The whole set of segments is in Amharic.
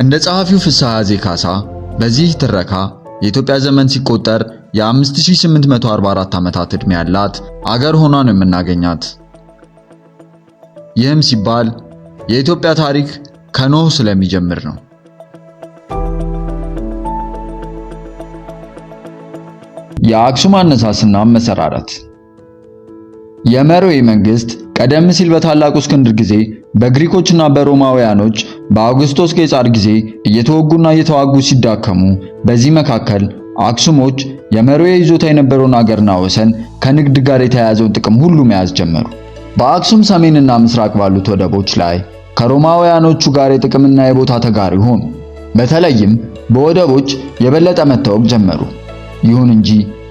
እንደ ጸሐፊው ፍስሐ ዜካሳ በዚህ ትረካ የኢትዮጵያ ዘመን ሲቆጠር የ5844 ዓመታት ዕድሜ ያላት አገር ሆና ነው የምናገኛት። ይህም ሲባል የኢትዮጵያ ታሪክ ከኖህ ስለሚጀምር ነው። የአክሱም አነሳስና አመሰራረት። የመሮዌ መንግስት ቀደም ሲል በታላቁ እስክንድር ጊዜ በግሪኮችና በሮማውያኖች በአውግስቶስ ቄሳር ጊዜ እየተወጉና እየተዋጉ ሲዳከሙ፣ በዚህ መካከል አክሱሞች የመሮዌ ይዞታ የነበረውን አገርና ወሰን ከንግድ ጋር የተያያዘውን ጥቅም ሁሉ መያዝ ጀመሩ። በአክሱም ሰሜንና ምስራቅ ባሉት ወደቦች ላይ ከሮማውያኖቹ ጋር የጥቅምና የቦታ ተጋሪ ሆኑ። በተለይም በወደቦች የበለጠ መታወቅ ጀመሩ። ይሁን እንጂ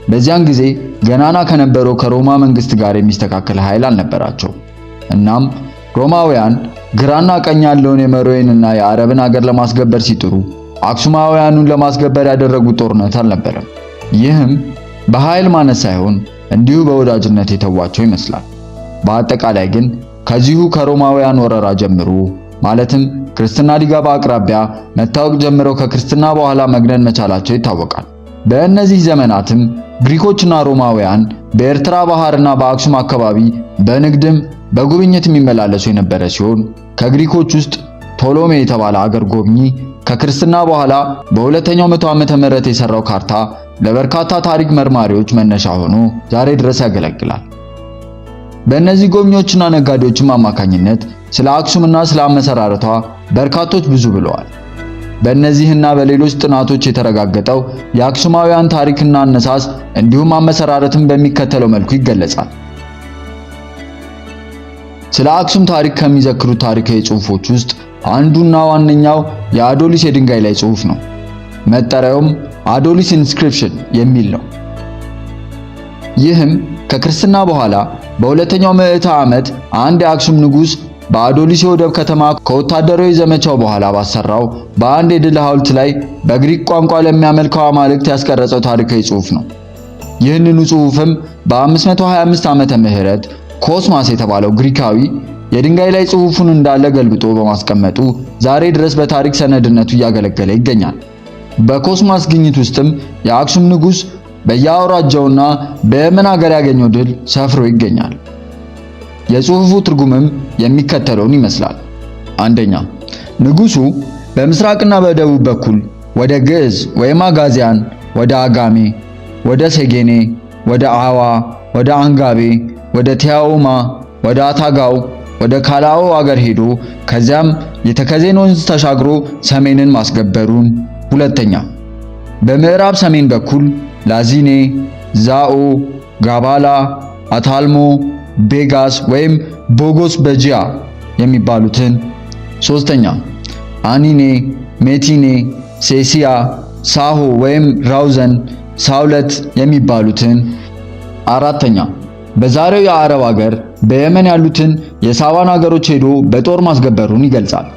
በዚያን ጊዜ ገናና ከነበረው ከሮማ መንግስት ጋር የሚስተካከል ኃይል አልነበራቸው። እናም ሮማውያን ግራና ቀኝ ያለውን የመሮዌንና የአረብን አገር ለማስገበር ሲጥሩ አክሱማውያኑን ለማስገበር ያደረጉት ጦርነት አልነበረም። ይህም በኃይል ማነስ ሳይሆን እንዲሁ በወዳጅነት የተዋቸው ይመስላል። በአጠቃላይ ግን ከዚሁ ከሮማውያን ወረራ ጀምሮ ማለትም ክርስትና ሊገባ አቅራቢያ መታወቅ ጀምረው ከክርስትና በኋላ መግነን መቻላቸው ይታወቃል። በእነዚህ ዘመናትም ግሪኮችና ሮማውያን በኤርትራ ባህርና በአክሱም አካባቢ በንግድም በጉብኝት የሚመላለሱ የነበረ ሲሆን ከግሪኮች ውስጥ ቶሎሜ የተባለ አገር ጎብኚ ከክርስትና በኋላ በሁለተኛው መቶ ዓመተ ምህረት የሰራው ካርታ ለበርካታ ታሪክ መርማሪዎች መነሻ ሆኖ ዛሬ ድረስ ያገለግላል። በእነዚህ ጎብኚዎችና ነጋዴዎችም አማካኝነት ስለ አክሱምና ስለ አመሰራረቷ በርካቶች ብዙ ብለዋል። በእነዚህና በሌሎች ጥናቶች የተረጋገጠው የአክሱማውያን ታሪክና አነሳስ እንዲሁም አመሰራረትን በሚከተለው መልኩ ይገለጻል። ስለ አክሱም ታሪክ ከሚዘክሩት ታሪካዊ ጽሑፎች ውስጥ አንዱና ዋነኛው የአዶሊስ የድንጋይ ላይ ጽሑፍ ነው። መጠሪያውም አዶሊስ inscription የሚል ነው። ይህም ከክርስትና በኋላ በሁለተኛው ምዕተ ዓመት አንድ የአክሱም ንጉሥ በአዶሊስ የወደብ ከተማ ከወታደራዊ ዘመቻው በኋላ ባሰራው በአንድ የድል ሐውልት ላይ በግሪክ ቋንቋ ለሚያመልከው አማልክት ያስቀረጸው ታሪካዊ ጽሑፍ ነው። ይህንኑ ጽሑፍም በ525 ዓመተ ምህረት ኮስማስ የተባለው ግሪካዊ የድንጋይ ላይ ጽሑፉን እንዳለ ገልብጦ በማስቀመጡ ዛሬ ድረስ በታሪክ ሰነድነቱ እያገለገለ ይገኛል። በኮስማስ ግኝት ውስጥም የአክሱም ንጉሥ በየአውራጃውና በየመን ሀገር ያገኘው ድል ሰፍሮ ይገኛል። የጽሑፉ ትርጉምም የሚከተለውን ይመስላል። አንደኛ፣ ንጉሱ በምስራቅና በደቡብ በኩል ወደ ግዕዝ ወይም አጋዚያን፣ ወደ አጋሜ፣ ወደ ሴጌኔ፣ ወደ አዋ፣ ወደ አንጋቤ፣ ወደ ቲያኦማ፣ ወደ አታጋው፣ ወደ ካላኦ አገር ሄዶ ከዚያም የተከዜን ወንዝ ተሻግሮ ሰሜንን ማስገበሩን። ሁለተኛ፣ በምዕራብ ሰሜን በኩል ላዚኔ፣ ዛኦ፣ ጋባላ፣ አታልሞ፣ ቤጋስ ወይም ቦጎስ በጂያ የሚባሉትን። ሶስተኛ፣ አኒኔ፣ ሜቲኔ፣ ሴሲያ፣ ሳሆ ወይም ራውዘን፣ ሳውለት የሚባሉትን። አራተኛ፣ በዛሬው የአረብ ሀገር በየመን ያሉትን የሳባን ሀገሮች ሄዶ በጦር ማስገበሩን ይገልጻል።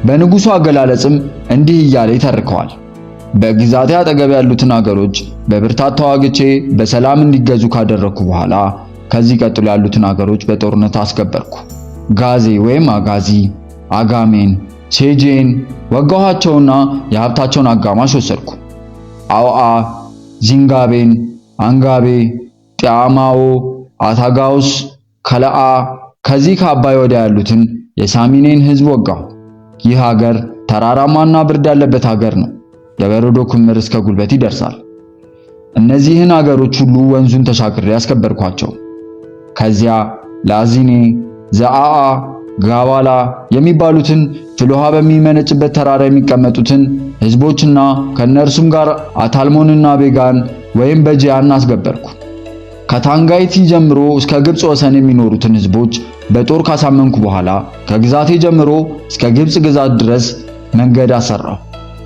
በንጉሱ አገላለጽም እንዲህ እያለ ይተርከዋል። በግዛቴ አጠገብ ያሉትን አገሮች በብርታት ተዋግቼ በሰላም እንዲገዙ ካደረኩ በኋላ ከዚህ ቀጥሎ ያሉትን አገሮች በጦርነት አስገበርኩ። ጋዜ ወይም አጋዚ፣ አጋሜን፣ ሴጄን ወጋኋቸውና የሀብታቸውን አጋማሽ ወሰድኩ። አውአ፣ ዚንጋቤን፣ አንጋቤ፣ ጢያማኦ፣ አታጋውስ፣ ከለአ ከዚህ ከአባይ ወዲያ ያሉትን የሳሚኔን ሕዝብ ወጋሁ። ይህ ሀገር ተራራማና ብርድ ያለበት ሀገር ነው። የበረዶ ክምር እስከ ጉልበት ይደርሳል። እነዚህን አገሮች ሁሉ ወንዙን ተሻግሬ ያስከበርኳቸው። ከዚያ ላዚኔ፣ ዘአአ፣ ጋባላ የሚባሉትን ፍልውሃ በሚመነጭበት ተራራ የሚቀመጡትን ሕዝቦችና ከእነርሱም ጋር አታልሞንና ቤጋን ወይም በጂያን አስገበርኩ። ከታንጋይቲ ጀምሮ እስከ ግብጽ ወሰን የሚኖሩትን ሕዝቦች በጦር ካሳመንኩ በኋላ ከግዛቴ ጀምሮ እስከ ግብጽ ግዛት ድረስ መንገድ አሰራሁ።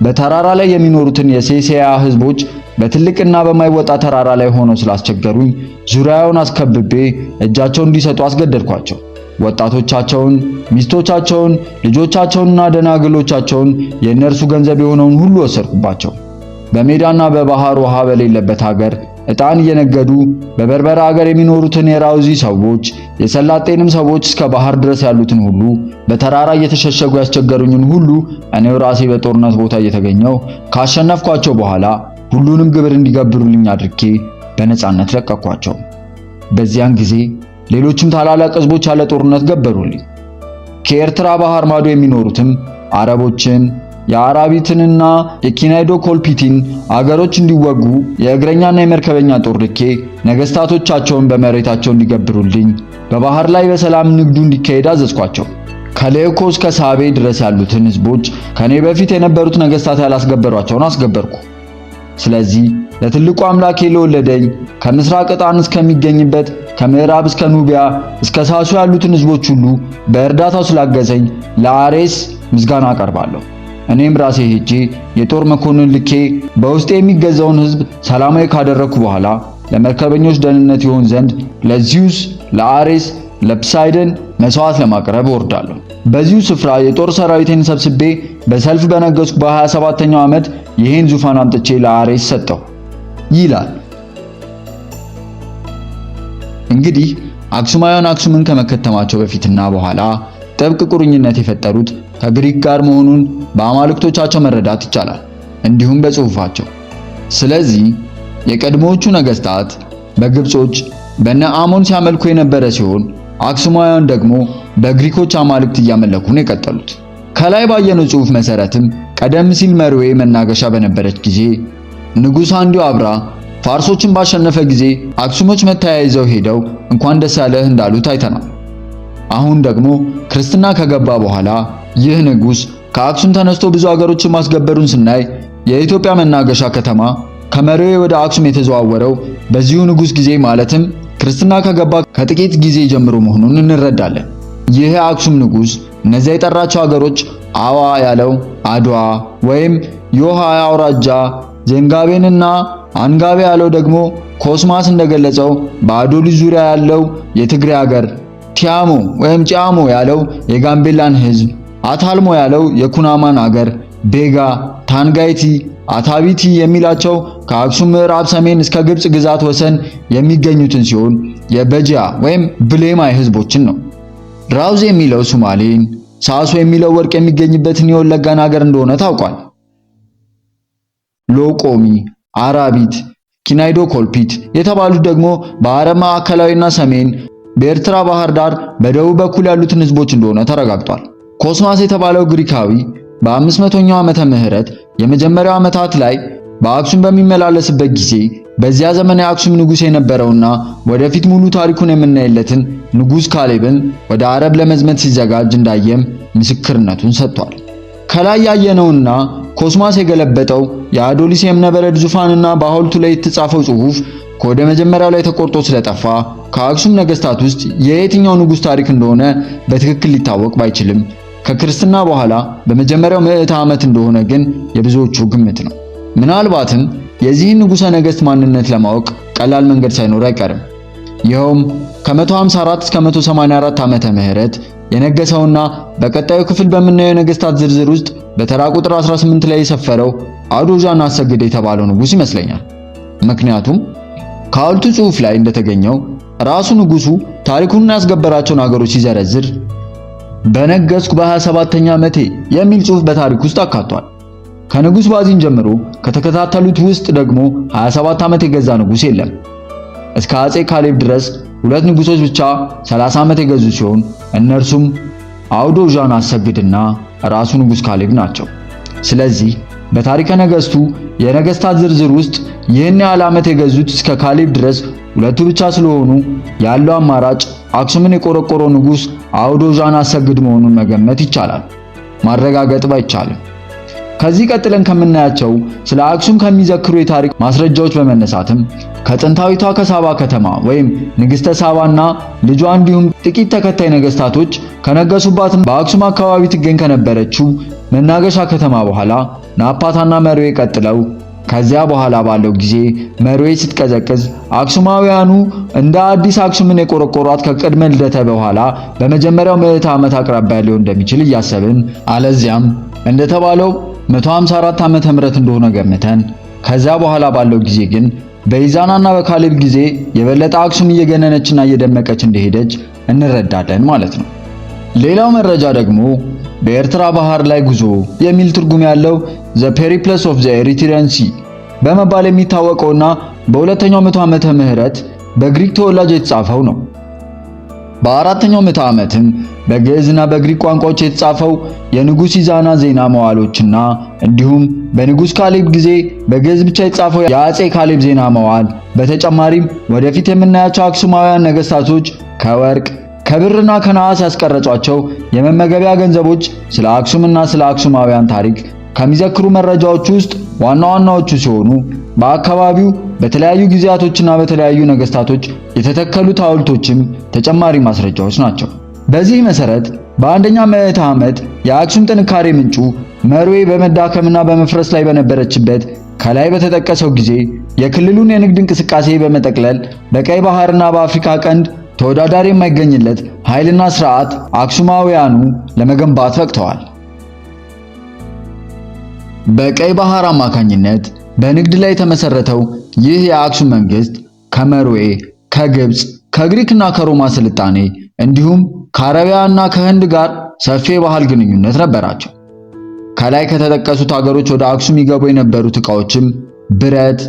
በተራራ ላይ የሚኖሩትን የሴሴያ ሕዝቦች በትልቅና በማይወጣ ተራራ ላይ ሆነው ስላስቸገሩኝ ዙሪያውን አስከብቤ እጃቸውን እንዲሰጡ አስገደድኳቸው። ወጣቶቻቸውን፣ ሚስቶቻቸውን፣ ልጆቻቸውንና ደናግሎቻቸውን የእነርሱ ገንዘብ የሆነውን ሁሉ ወሰድኩባቸው። በሜዳና በባህር ውሃ በሌለበት ሀገር ዕጣን እየነገዱ በበርበራ አገር የሚኖሩትን የራውዚ ሰዎች የሰላጤንም ሰዎች እስከ ባህር ድረስ ያሉትን ሁሉ በተራራ እየተሸሸጉ ያስቸገሩኝን ሁሉ እኔው ራሴ በጦርነት ቦታ እየተገኘው ካሸነፍኳቸው በኋላ ሁሉንም ግብር እንዲገብሩልኝ አድርጌ በነጻነት ለቀኳቸው። በዚያን ጊዜ ሌሎችም ታላላቅ ሕዝቦች ያለ ጦርነት ገበሩልኝ። ከኤርትራ ባህር ማዶ የሚኖሩትም አረቦችን የአራቢትንና የኪናይዶ ኮልፒቲን አገሮች እንዲወጉ የእግረኛና የመርከበኛ ጦር ልኬ ነገስታቶቻቸውን በመሬታቸው እንዲገብሩልኝ በባህር ላይ በሰላም ንግዱ እንዲካሄድ አዘዝኳቸው። ከሌኮ እስከ ሳቤ ድረስ ያሉትን ህዝቦች ከኔ በፊት የነበሩት ነገስታት ያላስገበሯቸውን አስገበርኩ። ስለዚህ ለትልቁ አምላኬ ለወለደኝ ከምስራቅ ዕጣን እስከሚገኝበት ከምዕራብ እስከ ኑቢያ እስከ ሳሱ ያሉትን ህዝቦች ሁሉ በእርዳታው ስላገዘኝ ለአሬስ ምስጋና አቀርባለሁ። እኔም ራሴ ሄጄ የጦር መኮንን ልኬ በውስጤ የሚገዛውን ህዝብ ሰላማዊ ካደረግኩ በኋላ ለመርከበኞች ደህንነት ይሆን ዘንድ ለዚዩስ፣ ለአሬስ፣ ለፕሳይደን መስዋዕት ለማቅረብ እወርዳለሁ። በዚሁ ስፍራ የጦር ሰራዊቴን ሰብስቤ በሰልፍ በነገስኩ በ27ኛው ዓመት ይህን ዙፋን አምጥቼ ለአሬስ ሰጠው ይላል። እንግዲህ አክሱማውያን አክሱምን ከመከተማቸው በፊትና በኋላ ጥብቅ ቁርኝነት የፈጠሩት ከግሪክ ጋር መሆኑን በአማልክቶቻቸው መረዳት ይቻላል፣ እንዲሁም በጽሑፋቸው። ስለዚህ የቀድሞዎቹ ነገስታት በግብጾች በነ አሞን ሲያመልኩ የነበረ ሲሆን አክሱማውያን ደግሞ በግሪኮች አማልክት እያመለኩ ነው የቀጠሉት። ከላይ ባየነው ጽሑፍ መሰረትም ቀደም ሲል መርዌ መናገሻ በነበረች ጊዜ ንጉሥ አንዱ አብራ ፋርሶችን ባሸነፈ ጊዜ አክሱሞች መተያይዘው ሄደው እንኳን ደስ ያለህ እንዳሉት አይተናል። አሁን ደግሞ ክርስትና ከገባ በኋላ ይህ ንጉሥ ከአክሱም ተነስቶ ብዙ አገሮችን ማስገበሩን ስናይ የኢትዮጵያ መናገሻ ከተማ ከመርዌ ወደ አክሱም የተዘዋወረው በዚሁ ንጉሥ ጊዜ ማለትም ክርስትና ከገባ ከጥቂት ጊዜ ጀምሮ መሆኑን እንረዳለን። ይህ የአክሱም ንጉሥ እነዚያ የጠራቸው አገሮች አዋ ያለው አድዋ ወይም ዮሃ አውራጃ፣ ዘንጋቤንና አንጋቤ ያለው ደግሞ ኮስማስ እንደገለጸው በአዶሊስ ዙሪያ ያለው የትግራይ አገር፣ ቲያሞ ወይም ጫሞ ያለው የጋምቤላን ሕዝብ፣ አታልሞ ያለው የኩናማን አገር፣ ቤጋ፣ ታንጋይቲ፣ አታቢቲ የሚላቸው ከአክሱም ምዕራብ ሰሜን እስከ ግብጽ ግዛት ወሰን የሚገኙትን ሲሆን የበጂያ ወይም ብሌማይ ህዝቦችን ነው። ራውዝ የሚለው ሱማሌን፣ ሳሶ የሚለው ወርቅ የሚገኝበትን የወለጋን አገር እንደሆነ ታውቋል። ሎቆሚ፣ አራቢት፣ ኪናይዶ ኮልፒት የተባሉት ደግሞ በአረብ ማዕከላዊና ሰሜን በኤርትራ ባህር ዳር በደቡብ በኩል ያሉትን ህዝቦች እንደሆነ ተረጋግጧል። ኮስማስ የተባለው ግሪካዊ በ500ኛው ዓመተ ምህረት የመጀመሪያው ዓመታት ላይ በአክሱም በሚመላለስበት ጊዜ በዚያ ዘመን የአክሱም ንጉሥ የነበረውና ወደፊት ሙሉ ታሪኩን የምናይለትን ንጉሥ ካሌብን ወደ አረብ ለመዝመት ሲዘጋጅ እንዳየም ምስክርነቱን ሰጥቷል። ከላይ ያየነውና ኮስማስ የገለበጠው የአዶሊስ የእብነበረድ ዙፋንና በሐውልቱ ላይ የተጻፈው ጽሑፍ ከወደ መጀመሪያው ላይ ተቆርጦ ስለጠፋ ከአክሱም ነገስታት ውስጥ የየትኛው ንጉሥ ታሪክ እንደሆነ በትክክል ሊታወቅ ባይችልም ከክርስትና በኋላ በመጀመሪያው ምዕተ ዓመት እንደሆነ ግን የብዙዎቹ ግምት ነው። ምናልባትም የዚህን ንጉሠ ነገሥት ማንነት ለማወቅ ቀላል መንገድ ሳይኖር አይቀርም። ይኸውም ከ154 እስከ 184 ዓመተ ምህረት የነገሰውና በቀጣዩ ክፍል በምናየው የነገስታት ዝርዝር ውስጥ በተራ ቁጥር 18 ላይ የሰፈረው አዶዣን አሰግድ የተባለው ንጉሥ ይመስለኛል። ምክንያቱም ከሐውልቱ ጽሑፍ ላይ እንደተገኘው ራሱ ንጉሱ ታሪኩንና ያስገበራቸውን አገሮች ሲዘረዝር በነገስኩ በ27ኛ ዓመቴ የሚል ጽሑፍ በታሪክ ውስጥ አካቷል። ከንጉስ ባዚን ጀምሮ ከተከታተሉት ውስጥ ደግሞ 27 ዓመት የገዛ ንጉስ የለም። እስከ አጼ ካሌብ ድረስ ሁለት ንጉሶች ብቻ 30 ዓመት የገዙ ሲሆን እነርሱም አውዶዣን አሰግድና ራሱ ንጉስ ካሌብ ናቸው። ስለዚህ በታሪከ ነገስቱ የነገስታት ዝርዝር ውስጥ ይህን ያህል ዓመት የገዙት እስከ ካሌብ ድረስ ሁለቱ ብቻ ስለሆኑ ያለው አማራጭ አክሱምን የቆረቆረው ንጉስ አውዶዣን አሰግድ መሆኑን መገመት ይቻላል። ማረጋገጥ ባይቻልም ከዚህ ቀጥለን ከምናያቸው ስለ አክሱም ከሚዘክሩ የታሪክ ማስረጃዎች በመነሳትም ከጥንታዊቷ ከሳባ ከተማ ወይም ንግስተ ሳባና ልጇ እንዲሁም ጥቂት ተከታይ ነገስታቶች ከነገሱባት በአክሱም አካባቢ ትገኝ ከነበረችው መናገሻ ከተማ በኋላ ናፓታና መርዌ ቀጥለው ከዚያ በኋላ ባለው ጊዜ መርዌ ስትቀዘቅዝ አክሱማውያኑ እንደ አዲስ አክሱምን የቆረቆሯት ከቅድመ ልደተ በኋላ በመጀመሪያው ምዕተ ዓመት አቅራቢያ ሊሆን እንደሚችል እያሰብን አለዚያም እንደተባለው 154 ዓመተ ምህረት እንደሆነ ገምተን ከዚያ በኋላ ባለው ጊዜ ግን በኢዛናና በካሌብ ጊዜ የበለጠ አክሱም እየገነነችና እየደመቀች እንደሄደች እንረዳለን ማለት ነው። ሌላው መረጃ ደግሞ በኤርትራ ባህር ላይ ጉዞ የሚል ትርጉም ያለው The Periplus of the Erythraean Sea በመባል የሚታወቀውና በሁለተኛው መቶ ዓመተ ምህረት በግሪክ ተወላጅ የተጻፈው ነው። በአራተኛው ምዕተ ዓመትም በግዕዝና በግሪክ ቋንቋዎች የተጻፈው የንጉስ ኢዛና ዜና መዋዕሎችና እንዲሁም በንጉስ ካሌብ ጊዜ በግዕዝ ብቻ የተጻፈው የአጼ ካሌብ ዜና መዋዕል፣ በተጨማሪም ወደፊት የምናያቸው አክሱማውያን ነገስታቶች ከወርቅ፣ ከብርና ከነሐስ ያስቀረጿቸው የመመገቢያ ገንዘቦች ስለ አክሱምና ስለ አክሱማውያን ታሪክ ከሚዘክሩ መረጃዎች ውስጥ ዋና ዋናዎቹ ሲሆኑ፣ በአካባቢው በተለያዩ ጊዜያቶችና በተለያዩ ነገስታቶች የተተከሉት ሐውልቶችም ተጨማሪ ማስረጃዎች ናቸው። በዚህ መሰረት በአንደኛ ምዕተ ዓመት የአክሱም ጥንካሬ ምንጩ መርዌ በመዳከምና በመፍረስ ላይ በነበረችበት ከላይ በተጠቀሰው ጊዜ የክልሉን የንግድ እንቅስቃሴ በመጠቅለል በቀይ ባህርና በአፍሪካ ቀንድ ተወዳዳሪ የማይገኝለት ኃይልና ስርዓት አክሱማውያኑ ለመገንባት በቅተዋል። በቀይ ባህር አማካኝነት በንግድ ላይ የተመሰረተው ይህ የአክሱም መንግስት ከመርዌ፣ ከግብጽ፣ ከግሪክና ከሮማ ስልጣኔ እንዲሁም ከአረቢያና ከህንድ ጋር ሰፊ የባህል ግንኙነት ነበራቸው። ከላይ ከተጠቀሱት ሀገሮች ወደ አክሱም ይገቡ የነበሩት ዕቃዎችም ብረት፣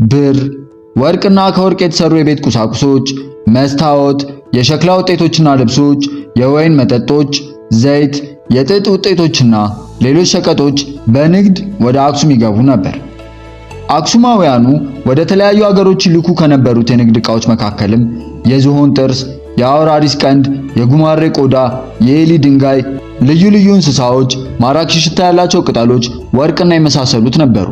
ብር፣ ወርቅና ከወርቅ የተሰሩ የቤት ቁሳቁሶች፣ መስታወት፣ የሸክላ ውጤቶችና ልብሶች፣ የወይን መጠጦች፣ ዘይት፣ የጥጥ ውጤቶችና ሌሎች ሸቀጦች በንግድ ወደ አክሱም ይገቡ ነበር። አክሱማውያኑ ወደ ተለያዩ አገሮች ይልኩ ከነበሩት የንግድ ዕቃዎች መካከልም የዝሆን ጥርስ፣ የአውራሪስ ቀንድ፣ የጉማሬ ቆዳ፣ የኤሊ ድንጋይ፣ ልዩ ልዩ እንስሳዎች፣ ማራኪ ሽታ ያላቸው ቅጠሎች፣ ወርቅና የመሳሰሉት ነበሩ።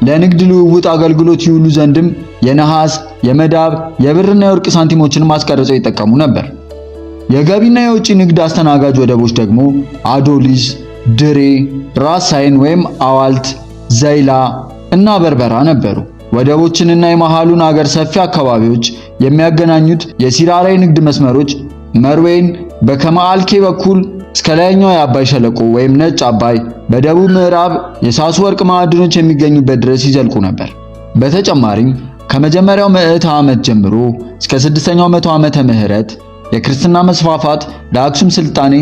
ለንግድ ልውውጥ አገልግሎት ይውሉ ዘንድም የነሐስ፣ የመዳብ፣ የብርና የወርቅ ሳንቲሞችን አስቀርጸው ይጠቀሙ ነበር። የገቢና የውጪ ንግድ አስተናጋጅ ወደቦች ደግሞ አዶሊስ፣ ድሬ፣ ራስ ሳይን ወይም አዋልት፣ ዘይላ እና በርበራ ነበሩ። ወደቦችንና የመሃሉን አገር ሰፊ አካባቢዎች የሚያገናኙት የሲራራ ንግድ መስመሮች መርዌን በከማአልኬ በኩል እስከ ላይኛው የአባይ ሸለቆ ወይም ነጭ አባይ በደቡብ ምዕራብ የሳሱ ወርቅ ማዕድኖች የሚገኙበት ድረስ ይዘልቁ ነበር። በተጨማሪም ከመጀመሪያው ምዕተ ዓመት ጀምሮ እስከ 6ኛው መቶ ዓመተ ምህረት የክርስትና መስፋፋት ለአክሱም ስልጣኔ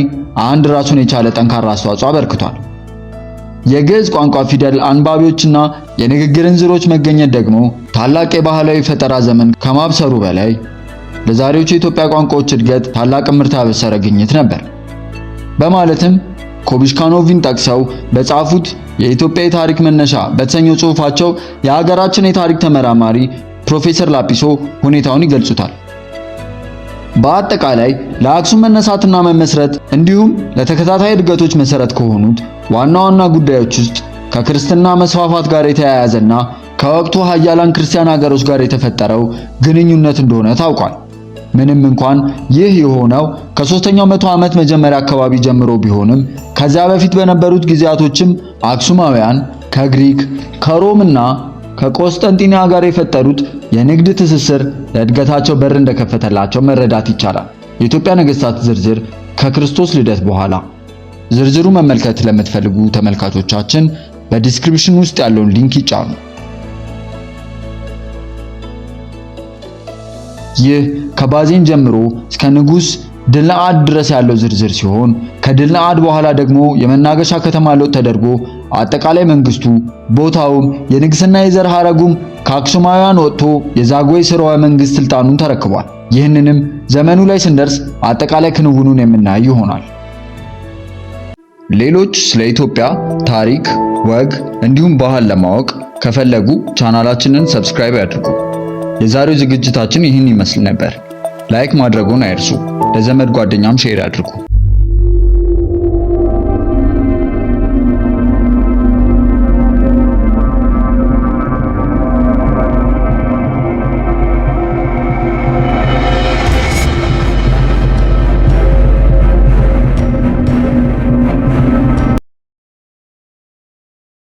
አንድ ራሱን የቻለ ጠንካራ አስተዋጽኦ አበርክቷል። የግዕዝ ቋንቋ ፊደል አንባቢዎችና የንግግር እንዝሮች መገኘት ደግሞ ታላቅ የባህላዊ ፈጠራ ዘመን ከማብሰሩ በላይ ለዛሬዎቹ የኢትዮጵያ ቋንቋዎች እድገት ታላቅ እምርታ ያበሰረ ግኝት ነበር። በማለትም ኮቢሽካኖቪን ጠቅሰው በጻፉት የኢትዮጵያ የታሪክ መነሻ በተሰኘው ጽሑፋቸው የሀገራችን የታሪክ ተመራማሪ ፕሮፌሰር ላጲሶ ሁኔታውን ይገልጹታል። በአጠቃላይ ለአክሱም መነሳትና መመስረት እንዲሁም ለተከታታይ እድገቶች መሰረት ከሆኑት ዋና ዋና ጉዳዮች ውስጥ ከክርስትና መስፋፋት ጋር የተያያዘና ከወቅቱ ሀያላን ክርስቲያን ሀገሮች ጋር የተፈጠረው ግንኙነት እንደሆነ ታውቋል። ምንም እንኳን ይህ የሆነው ከ3ኛው መቶ ዓመት መጀመሪያ አካባቢ ጀምሮ ቢሆንም፣ ከዚያ በፊት በነበሩት ጊዜያቶችም አክሱማውያን ከግሪክ፣ ከሮምና ከቆስጠንጢንያ ጋር የፈጠሩት የንግድ ትስስር ለእድገታቸው በር እንደከፈተላቸው መረዳት ይቻላል። የኢትዮጵያ ነገስታት ዝርዝር ከክርስቶስ ልደት በኋላ ዝርዝሩ መመልከት ለምትፈልጉ ተመልካቾቻችን በ description ውስጥ ያለውን link ይጫኑ። ይህ ከባዜን ጀምሮ እስከ ንጉስ ድልነዓድ ድረስ ያለው ዝርዝር ሲሆን፣ ከድልነዓድ በኋላ ደግሞ የመናገሻ ከተማ ለውጥ ተደርጎ አጠቃላይ መንግስቱ፣ ቦታውም፣ የንግስና የዘር ሐረጉም ከአክሱማውያን ወጥቶ የዛግዌ ስርወ መንግስት ስልጣኑን ተረክቧል። ይህንንም ዘመኑ ላይ ስንደርስ አጠቃላይ ክንውኑን የምናይ ይሆናል። ሌሎች ስለ ኢትዮጵያ ታሪክ፣ ወግ እንዲሁም ባህል ለማወቅ ከፈለጉ ቻናላችንን subscribe ያድርጉ። የዛሬው ዝግጅታችን ይህን ይመስል ነበር። Like ማድረጉን አይርሱ። ለዘመድ ጓደኛም share ያድርጉ።